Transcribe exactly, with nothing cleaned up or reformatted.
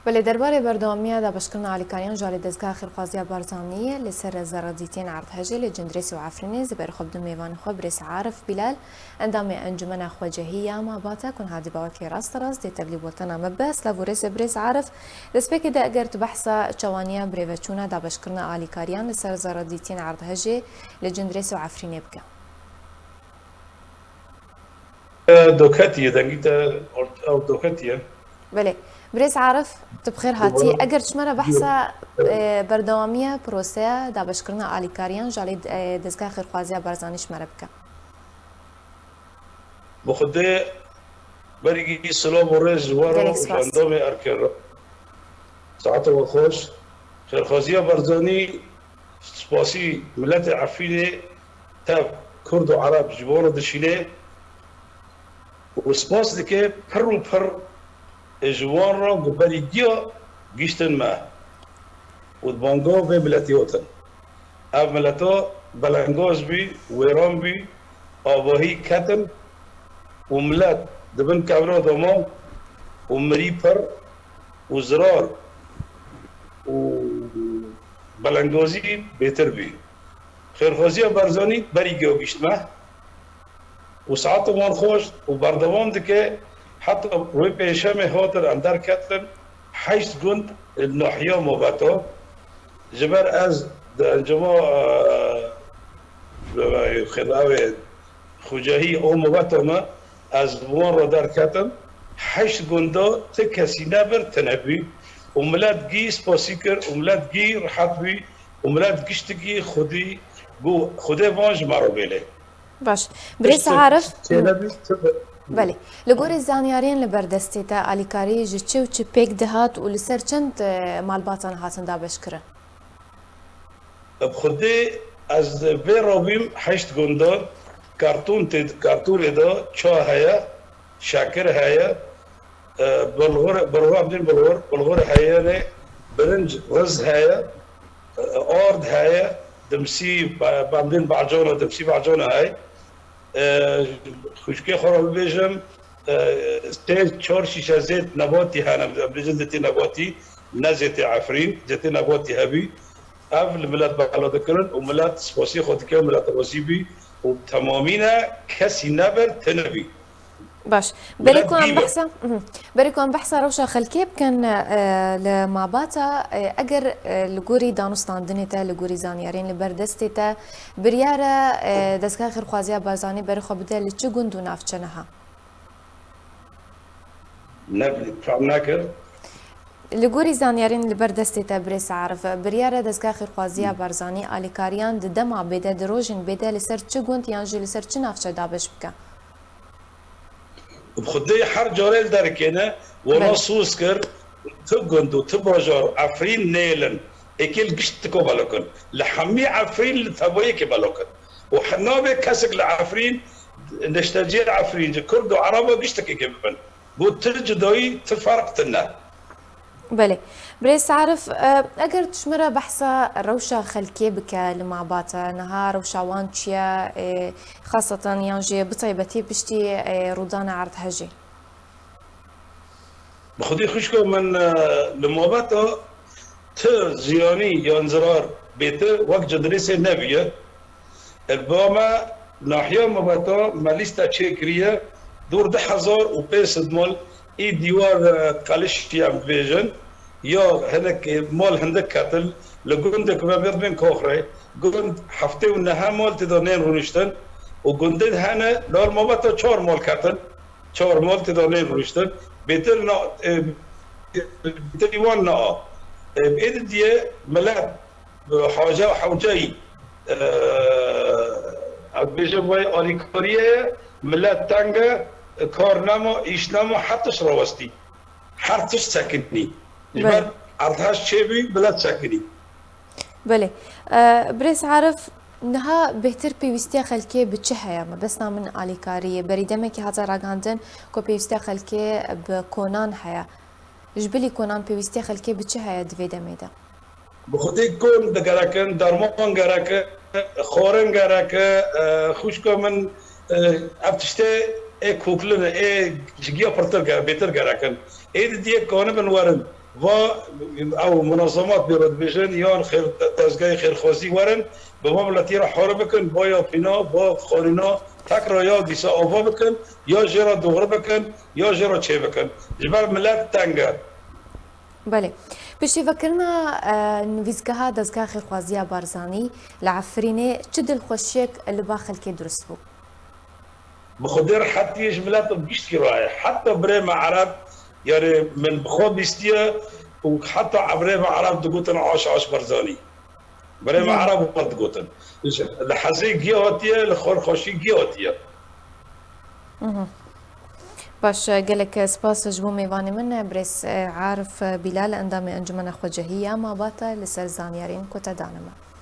Belê, derbarê berdewamiya dabeşkirina alîkariyan ji alî Dezgeha Xêrxwaziya Barzaniyê li ser zeradîtiyên erdhejê li Cindirêsê û Efrînê, ji ber xwe bidim mêvanê xwe birêz Arif Bîlal, endamê Encûmena Xwecehî ya Mabata, ku niha dî bawekê rasterast dê tevlî bultena me be. Silav û rêzê birêz Arif. Destpêkê de eger tu behsa çawaniya birêveçûna dabeşkirina alîkariyan li ser zeradîtiyên erdhejê li Cindirêsê û Efrînê bike. E, doketiye, dengî te ort-, ew doketiye. Belê. Birêz Arif, tu bi xêr hatî. Dubare. Eger tu ji me re behsa, e, berdewamiya proseya dabeşkirina alîkariyan ji alî, e, Dezgeha Xêrxwaziya Barzanî ji me re bike. Bi Xwedê berî silav û rêz ji we re û ji endamê erkên re. Saeta we xweş. Xêrxwaziya Barzanî, spasî miletê Efrînê, tev Kurd û Ereb ji bo re dişîne û spas dike pir û pir ji wan re ku berî giya gihîştin me û di banga vê miletî hatin. Ev mileta belengaz bî, wêran bî, avahî ketin û milet di bin kevra de ma û mirî pir û zirar û belengazî bêtir bî. Xêrxwaziya Barzanî berî giya gihîşt me û saeta wan xweş û berdewam dike. Heta wê pêşemê hatin em derketin heşt gund li nahiya Mobeta. Ji ber ez di encama, e, xêdawê Xucehî û Mobeta me, ez bi wan re derketim. Heşt gunda ti kesî nebir, tune bî û milet gî spasî kir û milet gî rihet bî û milet giştikî xwedî got, Xwedê van ji me re bêle. Baş. Birêz Arif, belê. Li gorî zanyariyên li ber destê te, alîkarî ji çi û çi pêk dihat û li ser çend, e, malbatan hatin dabeşkirin? Bi Xwedê ez vê re bîm heşt gundan, kartûn tê, kartûnê de ça heye, şekir heye, e, bulgur, bulgur, em dîn bulgur, bulgur heye, ne, birinc, riz heye, e, ard heye, dimsî, ba-, em dîn bacona, dimsî bacona heye. E, xwişkê xwe re bibêjim, e, sê çar şîşe zêt nebatî hene, em bêjin zêtê nebatî, ne zêtê Efrîn, zêtê nebatî hebî. Ev li milet bela dikirin û milet spasî xwe dike, milet razî bî û temamîne kesî nebir, tune bî. Baş. Berê ku em behsa, mhm. Berê ku em behsa rewşa xelkê bikin, e, li Mabata, e, eger, e, li gorî danûstandinê te, li gorî zanyariyên li ber destê te, biryar e, e, Dezgeha Xêrxwaziya Barzanî berê xwe bide li çi gund û navçe niha? Ne, fam nakir. Li gorî zanyariyên li ber destê te, birêz Arif, biryar e Dezgeha Xêrxwaziya Barzanî alîkariyan di dema bêde, di rojên bêde li ser çi gund yan jî li ser çi navçe dabeş bike? Bi Xwedê her carê li derkê ne, wana soz kir, tu gund û tu bajar Efrîn nêlin. Êkê li gişt tiko belo kin. Li hemî Efrîn li tevayekê belo kin. Û he-, nabe kesek li Efrîn, neşteciyê Efrîn, ji Kurd û Ereba giştekê kê bibin. Got, ti cudayî, ti ferq tune. Belê. Birêz Arif, e, eger tu ji me re behsa rewşa xelkê bike li Mabata, niha rewşa wan çi ye, e, xaseten yan jî bi taybetî piştî, e, rûdana erdhejê? Bi xwedî xwişka min, e, li Mabata ti ziyanî yan zirar bêtir wek Cindirêsê nebûye. Li ba me nahiya Mabata me lîste çêkiriye, dûr du hezar û pênc sed mal, î dîwar, e, qelişî em dibêjin, ya hinek mal hindik ketin, li gundek me mêr bên Koxrê, gund heftê û neh mal tê de nên rûniştin û gundên hene, li Mabata çar mal ketin. Çar mal tê de nên rûniştin. Bêtir na, e, bêtirî wan na. E, ê di diye milet, e, haca hewceyî, e, ez bêjim vay alîkariyê ye, milet teng e, e, kar nema, îş nema, her tişt rawestî. Her tişt sekinî. Ji ber erdhej çêbî, milet sekinî. Belê. E, Birêz Arif, niha bêhtir pêwîstiya xelkê bi çi heye? Mebesta min alîkarî ye. Berî demekî hate ragihandin ku pêwîstiya xelkê bi konan heye. Ji bilî konan pêwîstiya xelkê bi çi heye di vê demê de? Bi xwedê kon digerekin, derman gereke, xwarin gereke, e, xwişka min, e, ev tiştê ê koklin e, ê ji giya pirtir gere-, bêtir gerekin. Ê di diye kanibin werin. va ew munazemat bê re dibêjin yan xêr, dezgehê xêrxwazî werin, bi va miletî re hare bikin, va ya pîna, va xanîna tekra ya dîsa ava bikin, ya jê re dûr bikin, ya jê re çê bikin. Ji ber milet teng e. Belê. Piştî vekirina e, nivîsgeha Dezgeha Xêrxwaziya Barzanî li Efrînê çi dilxweşiyek li ba xelkê dirust bû? Bi Xwedê rehetiyê ji miletin giştî raye. Heta birê me Ereb, yani min bi xwe bîstiye û heta birê me Ereb digotin aş aş Barzanî. Birê me Ereb wan digotin. Li hezê giya hatiye, li xwe xweşî giya hatiye. Baş, gelek spas ji bo mêvanê min, birêz Arif Bilal, endamê Encumena Xwecehî ya Mabata, li ser zanyariyên ku te dane me.